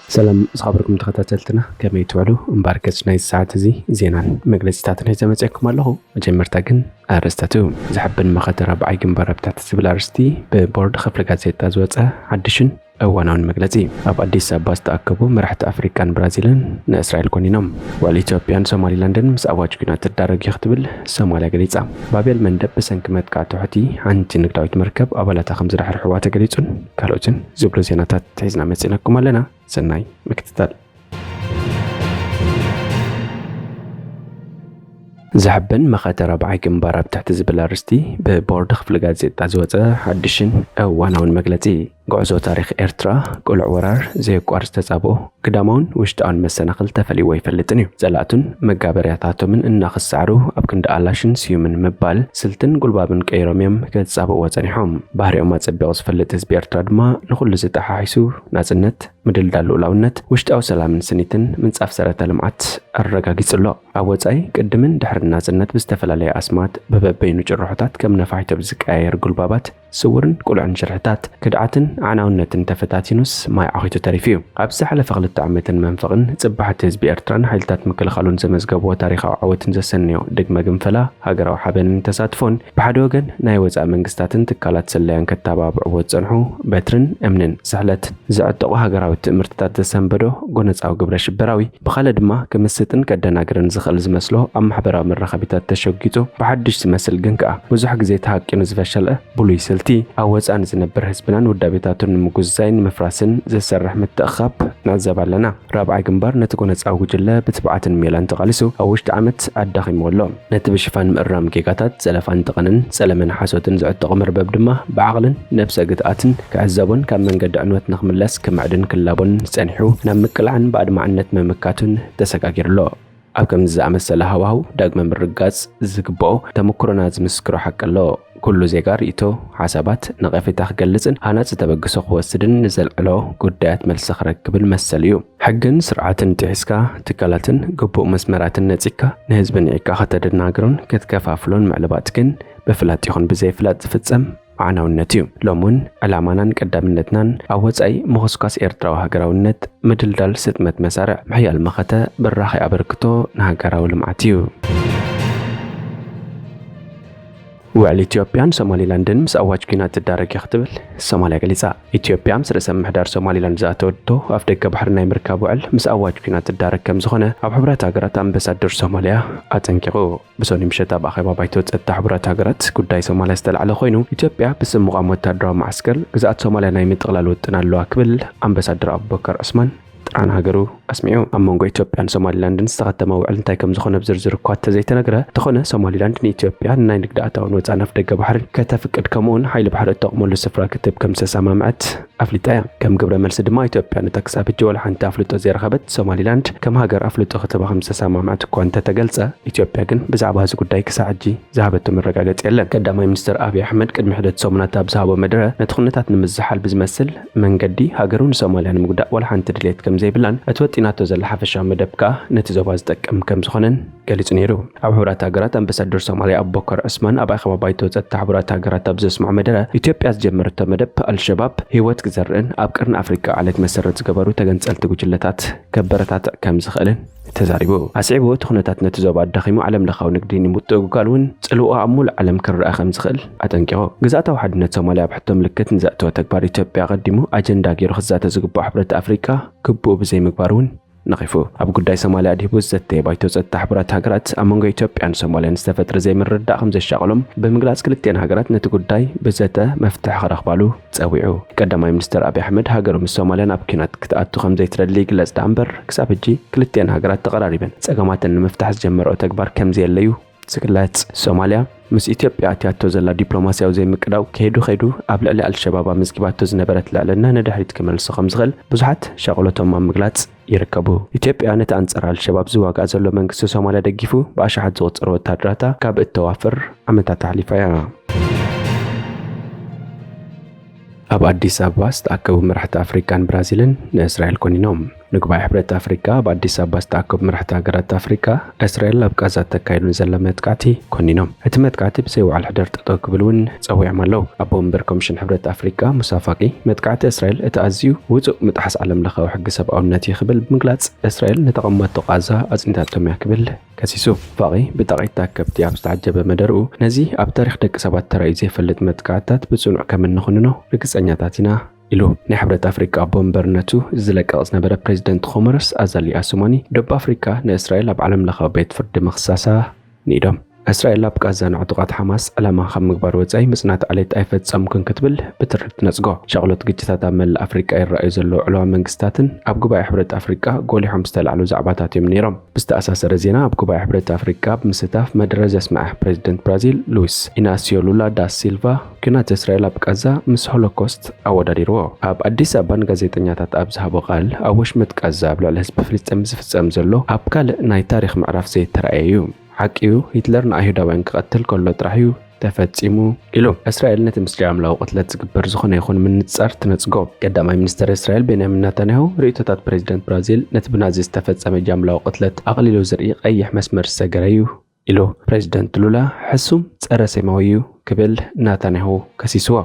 ሰላም ዝኸበርኩም ተኸታተልትና፣ ከመይ ትውዕሉ? እምበኣርከስ ናይዚ ሰዓት እዚ ዜናን መግለጺታትን ሒዘ መጺኣኩም ኣለኹ። መጀመርታ ግን ኣርእስታቱ። ዘሕብን መኸተ ራብዓይ ግንባር ኣብ ትሕቲ ዝብል ኣርእስቲ ብቦርድ ክፍሊ ጋዜጣ ዝወጸ ሓድሽን እዋናውን መግለጺ። ኣብ ኣዲስ ኣበባ ዝተኣከቡ መራሕቲ ኣፍሪቃን ብራዚልን ንእስራኤል ኮኒኖም። ውዕል ኢትዮጵያን ሶማሊላንድን ምስ ኣዋጅ ኲናት ትዳረግ እዩ ክትብል ሶማልያ ገሊጻ። ባብ ኤል መንደብ ብሰንኪ መጥቃዕቲ ሑቲ ሓንቲ ንግዳዊት መርከብ ኣባላታ ከም ዝደሓርሕዋ ተገሊጹን ካልኦትን ዝብሉ ዜናታት ሒዝና መጺእናኩም ኣለና። ሰናይ ምክትታል። ዘሕብን መኸተ ራብዓይ ግንባር ኣብ ትሕቲ ዝብል ኣርእስቲ ብቦርድ ክፍሊ ጋዜጣ ዝወጸ ሓድሽን እዋናውን መግለጺ። ጉዕዞ ታሪኽ ኤርትራ፣ ቅሉዕ ወራር፣ ዘየቋርጽ ተጻብኦ፣ ግዳማውን ውሽጣውን መሰናኽል ተፈልይዎ ኣይፈልጥን እዩ። ጸላእቱን መጋበርያታቶምን እናኽሰዓሩ ኣብ ክንዲ ኣላሽን ስዩምን ምባል ስልትን ጉልባብን ቀይሮም እዮም ክጻብእዎ ጸኒሖም። ባህሪኦም ኣጸቢቑ ዝፈልጥ ህዝቢ ኤርትራ ድማ ንኹሉ ዝጠሓሒሱ ናጽነት፣ ምድልዳል ልኡላውነት፣ ውሽጣዊ ሰላምን ስኒትን ምንጻፍ ሰረተ ልምዓት ኣረጋጊጹ ኣሎ። ኣብ ወጻኢ ቅድምን ድሕርን ናጽነት ብዝተፈላለየ ኣስማት ብበበይኑ ጭርሖታት ከም ነፋሒቶ ብዝቀያየር ጉልባባት ስውርን ቅሉዕን ሽርሕታት ክድዓትን ኣዕናውነትን ተፈታቲኑስ ማይ ዓኺቱ ተሪፉ እዩ። ኣብ ዝሓለፈ ክልተ ዓመትን መንፈቕን ጽባሕቲ ህዝቢ ኤርትራን ሓይልታት ምክልኻሉን ዘመዝገብዎ ታሪኻዊ ዓወትን ዘሰነዮ ድግመ ግንፈላ ሃገራዊ ሓበንን ተሳትፎን ብሓደ ወገን ናይ ወጻኢ መንግስታትን ትካላት ስለያን ከተባብዕዎ ዝጸንሑ በትርን እምንን ስሕለት ዝዕጠቑ ሃገራዊ ትእምርትታት ዘሰንበዶ ጎነጻዊ ግብረ ሽበራዊ፣ ብኻልእ ድማ ክምስጥን ከደናግርን ዝኽእል ዝመስሎ ኣብ ማሕበራዊ መራኸቢታት ተሸጒጡ ብሓድሽ ዝመስል ግን ከኣ ብዙሕ ግዜ ተሃቂኑ ዝፈሸለ ብሉይ ስልቲ፣ ኣብ ወጻኢ ንዝነብር ህዝብናን ውዳቤታቱን ንምጉዝዛይን ንምፍራስን ዘሰርሕ ምትእኽኻብ ንዕዘብ ኣለና። ራብዓይ ግንባር ነቲ ጎነጻዊ ጉጅለ ብትብዓትን ሜላን ተቓሊሱ ኣብ ውሽጢ ዓመት ኣዳኺምዎ ኣሎ። ነቲ ብሽፋን ምእራም ጌጋታት፣ ዘለፋን ጠቐንን ጸለመን ሓሶትን ዝዕጠቑ መርበብ ድማ ብዓቕልን ነብሰ ግትኣትን ክዕዘቦን ካብ መንገዲ ዕንወት ንኽምለስ ክምዕድን ክላቦን ጸኒሑ ናብ ምቅላዕን ብኣድማዕነት ምምካቱን ተሰጋጊሩ ኣሎ። ኣብ ከምዚ ዝኣመሰለ ሃዋህው ዳግመ ምርግጋጽ ዝግብኦ ተመኩሮና ዝምስክሮ ሓቂ ኣሎ። ኩሉ ዜጋ ርእይቶ፣ ሓሳባት፣ ነቐፌታ ክገልጽን ሃናጺ ተበግሶ ክወስድን ንዘልዕሎ ጉዳያት መልሲ ክረክብን መሰል እዩ። ሕግን ስርዓትን ጥሒስካ፣ ትካላትን ግቡእ መስመራትን ነጺግካ፣ ንህዝቢ ንዒካ ከተደናግሮን ክትከፋፍሎን ምዕልባጥ ግን ብፍላጥ ይኹን ብዘይፍላጥ ዝፍጸም ኣዕናውነት እዩ። ሎም እውን ዕላማናን ቀዳምነትናን ኣብ ወጻኢ ምኹስኳስ ኤርትራዊ ሃገራውነት፣ ምድልዳል ስጥመት መሳርዕ፣ ምሕያል መኸተ፣ ብራኸ ኣበርክቶ ንሃገራዊ ልምዓት እዩ። ውዕል ኢትዮጵያን ሶማሊላንድን ምስ ኣዋጅ ኲናት ትዳረግ እያ ክትብል ሶማልያ ገሊጻ። ኢትዮጵያ ምስ ርእሰ ምምሕዳር ሶማሊላንድ ዝኣተወቶ ኣፍ ደገ ባሕሪ ናይ ምርካብ ውዕል ምስ ኣዋጅ ኲናት ትዳረግ ከም ዝኾነ ኣብ ሕቡራት ሃገራት ኣምባሳደር ሶማልያ ኣጠንቂቑ። ብሰኑይ ምሸት ኣብ ኣኼባ ባይቶ ጸጥታ ሕቡራት ሃገራት ጉዳይ ሶማልያ ዝተላዕለ ኮይኑ፣ ኢትዮጵያ ብስም ምቋም ወታደራዊ መዓስከር ግዝኣት ሶማልያ ናይ ምጥቕላል ውጥን ኣለዋ ክብል ኣምባሳደር ኣቡበከር ዑስማን ጥርዓን ሃገሩ ኣስሚዑ። ኣብ መንጎ ኢትዮጵያን ሶማሊላንድን ዝተኸተመ ውዕል እንታይ ከም ዝኾነ ብዝርዝር እኳ እንተዘይተነግረ፣ እንተኾነ ሶማሊላንድ ንኢትዮጵያ ንናይ ንግዲ ኣታውን ወጻእን ኣፍ ደገ ባሕርን ከተፍቅድ፣ ከምኡውን ሓይሊ ባሕሪ እተቑመሉ ስፍራ ክትህብ ከም ዝተሰማምዐት ኣፍሊጣ እያ። ከም ግብረ መልሲ ድማ ኢትዮጵያ ነታ ክሳብ ሕጂ ወላ ሓንቲ ኣፍልጦ ዘይረኸበት ሶማሊላንድ ከም ሃገር ኣፍልጦ ክትህባ ከም ዝተሰማምዐት እኳ እንተተገልጸ፣ ኢትዮጵያ ግን ብዛዕባ እዚ ጉዳይ ክሳዕ ሕጂ ዝሃበቶ መረጋገጺ የለን። ቀዳማይ ሚኒስትር ኣብይ ኣሕመድ ቅድሚ ሕደት ሰሙናት ኣብ ዝሃቦ መደረ፣ ነቲ ኩነታት ንምዝሓል ብዝመስል መንገዲ ሃገሩ ንሶማልያ ንምጉዳእ ዋላ ሓንቲ ድሌት ከም ዘይብላን እቲ ወጢናቶ ዘላ ሓፈሻዊ መደብ ከኣ ነቲ ዞባ ዝጠቅም ከም ዝኾነን ገሊጹ ነይሩ። ኣብ ሕቡራት ሃገራት ኣምባሳደር ሶማልያ ኣቡበከር ዑስማን ኣብ ኣኼባ ባይቶ ጸጥታ ሕቡራት ሃገራት ኣብ ዘስምዖ መደረ፣ ኢትዮጵያ ዝጀመረቶ መደብ ኣልሸባብ ህይወት ክዘርእን ኣብ ቀርኒ ኣፍሪቃ ዓሌት መሰረት ዝገበሩ ተገንጸልቲ ጉጅለታት ከበረታትዕ ከም ዝኽእልን ተዛሪቡ። ኣስዒቡ፣ እቲ ኩነታት ነቲ ዞባ ኣዳኺሙ ዓለም ለኻዊ ንግዲ ንምትእጉጋል እውን ጽልውኡ ኣብ ሙሉእ ዓለም ክረኣ ከም ዝኽእል ኣጠንቂቑ። ግዝኣታዊ ሓድነት ሶማልያ ኣብ ሕቶ ምልክት ንዘእተወ ተግባር ኢትዮጵያ ኣቐዲሙ ኣጀንዳ ገይሩ ክዛተ ዝግብኦ ሕብረት ኣፍሪቃ ግቡኡ ብዘይምግባሩ እውን ነቒፉ። ኣብ ጉዳይ ሶማልያ ኣድሂቡ ዝዘተየ ባይቶ ጸጥታ ሕቡራት ሃገራት ኣብ መንጎ ኢትዮጵያን ሶማልያን ዝተፈጥረ ዘይምርድዳእ ከም ዘሻቐሎም ብምግላጽ፣ ክልቲኤን ሃገራት ነቲ ጉዳይ ብዘተ መፍትሒ ክረኽባሉ ጸዊዑ። ቀዳማይ ሚኒስትር ኣብይ ኣሕመድ ሃገሩ ምስ ሶማልያን ኣብ ኲናት ክትኣቱ ከም ዘይትደሊ ይግለጽ ደኣ እምበር፣ ክሳብ ሕጂ ክልቲኤን ሃገራት ተቐራሪበን ጸገማተን ንምፍታሕ ዝጀመረኦ ተግባር ከም ዘየለ እዩ ዝግለጽ። ሶማልያ ምስ ኢትዮጵያ ኣትያቶ ዘላ ዲፕሎማስያዊ ዘይምቅዳው ከይዱ ከይዱ ኣብ ልዕሊ ኣልሸባብ ኣመዝጊባቶ ዝነበረት ልዕልና ንድሕሪት ክመልሶ ከም ዝኽእል ብዙሓት ሻቕሎቶም ኣብ ምግላጽ ይርከቡ። ኢትዮጵያ ነቲ ኣንጻር ኣልሸባብ ዝዋጋእ ዘሎ መንግስቲ ሶማልያ ደጊፉ ብኣሽሓት ዝቑጸሩ ወታደራታ ካብ እተዋፍር ዓመታት ኣሕሊፋ እያ። ኣብ ኣዲስ ኣበባ ዝተኣከቡ መራሕቲ ኣፍሪቃን ብራዚልን ንእስራኤል ኮኒኖም። ንጉባኤ ሕብረት ኣፍሪካ ኣብ ኣዲስ ኣበባ ዝተኣከቡ መራሕቲ ሃገራት ኣፍሪካ፣ እስራኤል ኣብ ቃዛ ተካይዱ ንዘላ መጥቃዕቲ ኮኒኖም፣ እቲ መጥቃዕቲ ብዘይ ውዕል ሕደር ጠጠው ክብል እውን ጸዊዖም ኣለዉ። ኣቦ ወንበር ኮሚሽን ሕብረት ኣፍሪካ ሙሳ ፋቂ፣ መጥቃዕቲ እስራኤል እቲ ኣዝዩ ውጹእ ምጥሓስ ዓለም ለኻዊ ሕጊ ሰብኣውነት እዩ ክብል ብምግላጽ፣ እስራኤል ንተቐማጦ ቃዛ ኣጽኒታቶም እያ ክብል ከሲሱ። ፋቂ ብጣቂት ተኣከብቲ ኣብ ዝተዓጀበ መደርኡ፣ ነዚ ኣብ ታሪኽ ደቂ ሰባት ተራእዩ ዘይፈልጥ መጥቃዕትታት ብጽኑዕ ከም እንኹንኖ ርግጸኛታት ኢና ኢሉ። ናይ ሕብረት ኣፍሪቃ ኣቦ ወንበርነቱ ዝለቀቕ ዝነበረ ፕሬዚደንት ኮሞሮስ ኣዛሊ ኣሱማኒ፣ ደቡብ ኣፍሪቃ ንእስራኤል ኣብ ዓለም ለኻዊ ቤት ፍርዲ ምኽሳሳ ንኢዶም። እስራኤል ኣብ ቃዛ ንዕጡቓት ሓማስ ዕላማ ካብ ምግባር ወጻኢ ምጽናት ዓሌት ኣይፈጸምኩን ክትብል ብትሪ ትነጽጎ። ሻቕሎት ግጭታት ኣብ መላእ ኣፍሪቃ ይረኣዩ ዘለዉ ዕለዋ መንግስታትን ኣብ ጉባኤ ሕብረት ኣፍሪቃ ጎሊሖም ዝተላዕሉ ዛዕባታት እዮም ነይሮም። ብዝተኣሳሰረ ዜና፣ ኣብ ጉባኤ ሕብረት ኣፍሪቃ ብምስታፍ መደረ ዘስምዐ ፕሬዚደንት ብራዚል ሉዊስ ኢናሲዮ ሉላ ዳ ሲልቫ፣ ኲናት እስራኤል ኣብ ቃዛ ምስ ሆሎኮስት ኣወዳዲርዎ። ኣብ ኣዲስ ኣበባ ንጋዜጠኛታት ኣብ ዝሃቦ ቃል፣ ኣብ ወሽመጥ ቃዛ ኣብ ልዕሊ ህዝቢ ፍልስጤም ዝፍጸም ዘሎ ኣብ ካልእ ናይ ታሪኽ ምዕራፍ ዘይተራእየ እዩ። ሓቂ እዩ፣ ሂትለር ንኣይሁዳውያን ክቐትል ከሎ ጥራሕ እዩ ተፈጺሙ ኢሉ። እስራኤል ነቲ ምስ ጃምላዊ ቅትለት ዝግበር ዝኾነ ይኹን ምንጻር ትነጽጎ። ቀዳማይ ሚኒስተር እስራኤል ቤንያሚን ናታንያሁ ርእይቶታት ፕሬዚደንት ብራዚል ነቲ ብናዚ ዝተፈጸመ ጃምላዊ ቅትለት ኣቕሊሉ ዝርኢ ቀይሕ መስመር ዝሰገረ እዩ ኢሉ። ፕሬዚደንት ሉላ ሕሱም ጸረ ሴማዊ እዩ ክብል ናታንያሁ ከሲስዎ።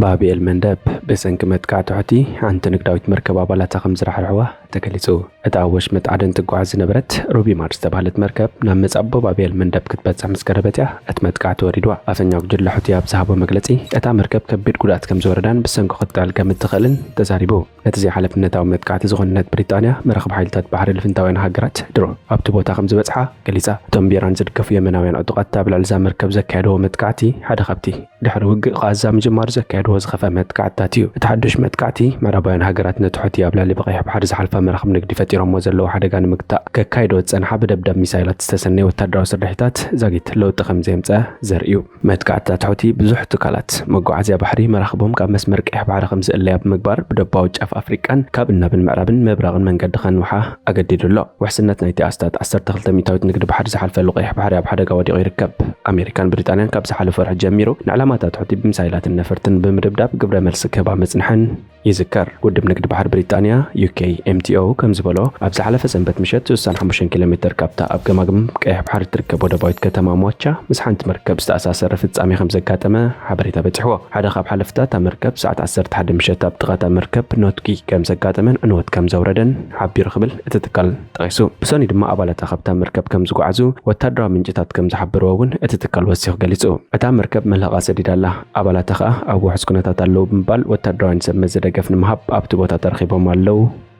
ባብ ኤል መንደብ ብሰንኪ መጥቃዕቲ ሑቲ ሓንቲ ንግዳዊት መርከብ ኣባላታ ከም ዝራሕርሕዋ ተገሊጹ። እታ ኣብ ወሽመጥ ዓደን ትጓዓዝ ዝነበረት ሩቢማር ዝተባህለት መርከብ ናብ መጻብቦ ባብ ኤል መንደብ ክትበጽሕ ምስ ቀረበት እያ እቲ መጥቃዕቲ ወሪድዋ። ኣፈኛ ጉጅለ ሑቲ ኣብ ዝሃቦ መግለጺ፣ እታ መርከብ ከቢድ ጉድኣት ከም ዝወረዳን ብሰንኩ ክትጥዕል ከም እትኽእልን ተዛሪቡ። ነቲ ዘይሓለፍነታዊ መጥቃዕቲ ዝኾነነት ብሪጣንያ፣ መራኽብ ሓይልታት ባሕሪ ልፍንታውያን ሃገራት ድሮ ኣብቲ ቦታ ከም ዝበጽሓ ገሊጻ። እቶም ብኢራን ዝድገፉ የመናውያን ዕጡቓት ኣብ ልዕሊ እዛ መርከብ ዘካየድዎ መጥቃዕቲ ሓደ ካብቲ ድሕሪ ውግእ ቃዛ ምጅማሩ ዘካየድዎ ዝኸፍአ መጥቃዕትታት እዩ። እቲ ሓድሽ መጥቃዕቲ፣ ምዕራባውያን ሃገራት ነቲ ሑቲ ኣብ ልዕሊ ብቐይሕ ባሕሪ ዝሓልፋ መራኽብ ንግዲ ፈጢሮምዎ ዘለዉ ሓደጋ ንምግታእ ከካይዶ ዝጸንሓ ብደብዳብ ሚሳይላት ዝተሰነየ ወታደራዊ ስርሒታት ዛጊት ለውጢ ከም ዘየምጸ ዘርኢ እዩ። መጥቃዕትታት ሑቲ ብዙሕ ትካላት መጓዓዝያ ባሕሪ መራኽቦም ካብ መስመር ቀይሕ ባሕሪ ከም ዝእለያ ብምግባር፣ ብደቡባዊ ጫፍ ኣፍሪቃን ካብ ናብን ምዕራብን ምብራቕን መንገዲ ከንውሓ ኣገዲዱ ኣሎ። ውሕስነት ናይቲ ኣስታት ዓሰርተ ክልተ ሚእታዊት ንግዲ ባሕሪ ዝሓልፈሉ ቀይሕ ባሕሪ ኣብ ሓደጋ ወዲቑ ይርከብ። ኣሜሪካን ብሪጣንያን ካብ ዝሓለፈ ወርሒ ጀሚሩ ንዕላማታት ሑቲ ብሚሳይላትን ነፈርትን ብምድብዳብ ግብረ መልሲ ክህባ ምጽንሐን ይዝከር። ውድብ ንግዲ ባሕሪ ብሪጣንያ፣ ዩ ኬ ኤም ቲ ኦ፣ ከም ዝበሎ፣ ኣብ ዝሓለፈ ሰንበት ምሸት ስሳን ሓሙሽተን ኪሎ ሜተር ካብታ ኣብ ገማግም ቀይሕ ባሕሪ እትርከብ ወደባዊት ከተማ ሞቻ ምስ ሓንቲ መርከብ ዝተኣሳሰረ ፍጻሜ ከም ዘጋጠመ ሓበሬታ በጺሕዎ። ሓደ ካብ ሓለፍታ እታ መርከብ ሰዓት ዓሰርተ ሓደ ምሸት ኣብ ጥቓ እታ መርከብ ኖትጊ ከም ዘጋጠመን ዕንወት ከም ዘውረደን ሓቢሩ ክብል እቲ ትካል ጠቒሱ። ብሰኑይ ድማ ኣባላታ ካብታ መርከብ ከም ዝጓዓዙ ወታደራዊ ምንጭታት ከም ዝሓበርዎ እውን እቲ ትካል ወሲኹ ገሊጹ። እታ መርከብ መልህቓ ሰዲዳ ኣላ፣ ኣባላታ ከኣ ኣብ ውሑስ ኩነታት ኣለዉ ብምባል ወታደራውያን ሰብ መዚ ደገፍ ንምሃብ ኣብቲ ቦታ ተረኺቦም ኣለዉ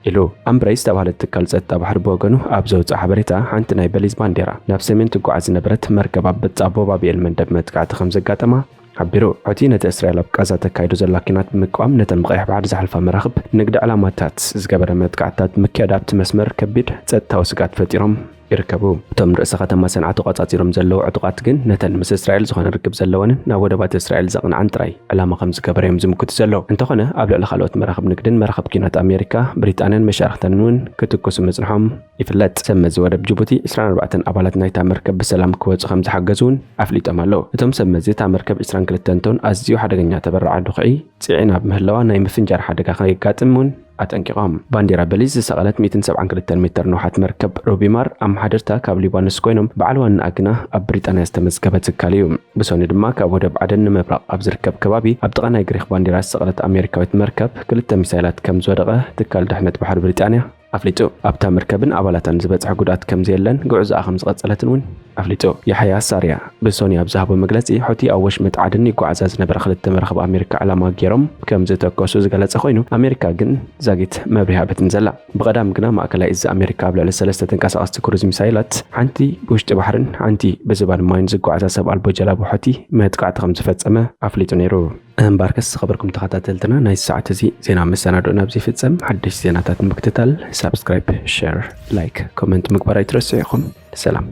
ኢሉ። ኣምብረይ ዝተባህለ ትካል ጸጥታ ባሕሪ ብወገኑ ኣብ ዘውጽኦ ሓበሬታ፣ ሓንቲ ናይ በሊዝ ባንዴራ ናብ ሰሜን ትጓዓዝ ዝነበረት መርከብ ኣብ ጻቦ ባብ ኤል መንደብ መጥቃዕቲ ከም ዘጋጠማ ሓቢሩ። ሑቲ ነቲ እስራኤል ኣብ ቃዛ ተካይዶ ዘላ ኲናት ብምቅዋም፣ ነተን ብቐይሕ ባሕሪ ዝሓልፋ መራኽብ ንግዲ ዕላማታት ዝገበረ መጥቃዕትታት ምክያድ ኣብቲ መስመር ከቢድ ጸጥታዊ ስግኣት ፈጢሮም ይርከቡ። እቶም ርእሰ ከተማ ሰንዓ ተቖጻጺሮም ዘለዉ ዕጡቓት ግን፣ ነተን ምስ እስራኤል ዝኾነ ርክብ ዘለወንን ናብ ወደባት እስራኤል ዘቕንዓን ጥራይ ዕላማ ከም ዝገበረ እዮም ዝምክቱ ዘለዉ። እንተኾነ፣ ኣብ ልዕሊ ካልኦት መራኽብ ንግድን መራኽብ ኲናት ኣሜሪካ፣ ብሪጣንያን መሻርኽተንን እውን ክትኩሱ ምጽንሖም ይፍለጥ። ሰብ መዚ ወደብ ጅቡቲ፣ ዕስራን ኣርባዕተን ኣባላት ናይታ መርከብ ብሰላም ክወጹ ከም ዝሓገዙ እውን ኣፍሊጦም ኣለዉ። እቶም ሰብ መዚ፣ እታ መርከብ ዕስራን ክልተን ቶን ኣዝዩ ሓደገኛ ተበራዒ ድኹዒ ጽዒና ብምህላዋ፣ ናይ ምፍንጃር ሓደጋ ከየጋጥም እውን ኣጠንቂቖም። ባንዴራ በሊዝ ዝሰቐለት ሚእትን ሰብዓን ክልተን ሜተር ንውሓት መርከብ ሩቢማር፣ ኣመሓደርታ ካብ ሊባኖስ ኮይኖም፣ በዓል ዋናኣ ግና ኣብ ብሪጣንያ ዝተመዝገበ ትካል እዩ። ብሰኑይ ድማ ካብ ወደብ ዓደን ንምብራቕ ኣብ ዝርከብ ከባቢ፣ ኣብ ጥቓ ናይ ግሪኽ ባንዴራ ዝሰቐለት ኣሜሪካዊት መርከብ ክልተ ሚሳይላት ከም ዝወደቐ ትካል ድሕነት ባሕሪ ብሪጣንያ ኣፍሊጡ። ኣብታ መርከብን ኣባላታን ዝበጽሐ ጉድኣት ከም ዘየለን፣ ጉዕዞኣ ከም ዝቐጸለትን እውን ኣፍሊጡ። ያሕያ ሳርያ ብሰኑይ ኣብ ዝሃቦ መግለጺ፣ ሑቲ ኣብ ወሽመጥ ዓደን ይጓዓዛ ዝነበራ ክልተ መራኽብ ኣሜሪካ ዕላማ ገይሮም ከም ዝተኮሱ ዝገለጸ ኮይኑ፣ ኣሜሪካ ግን ዛጊት መብርሂ ሃበትን ዘላ። ብቐዳም ግና፣ ማእከላይ እዚ ኣሜሪካ ኣብ ልዕሊ ሰለስተ ተንቀሳቐስቲ ክሩዝ ሚሳይላት፣ ሓንቲ ብውሽጢ ባሕርን ሓንቲ ብዝባን ማይን ዝጓዓዛ ሰብ ኣልቦ ጀላቡ ሑቲ መጥቃዕቲ ከም ዝፈጸመ ኣፍሊጡ ነይሩ። እምበኣርከስ፣ ዝኸበርኩም ተኸታተልትና፣ ናይ ሰዓት እዚ ዜና መሰናድኦ ናብዚ ይፍጸም። ሓድሽ ዜናታት ንምክትታል ሳብስክራይብ፣ ሸር፣ ላይክ፣ ኮመንት ምግባር ኣይትረስዑ ኢኹም። ሰላም።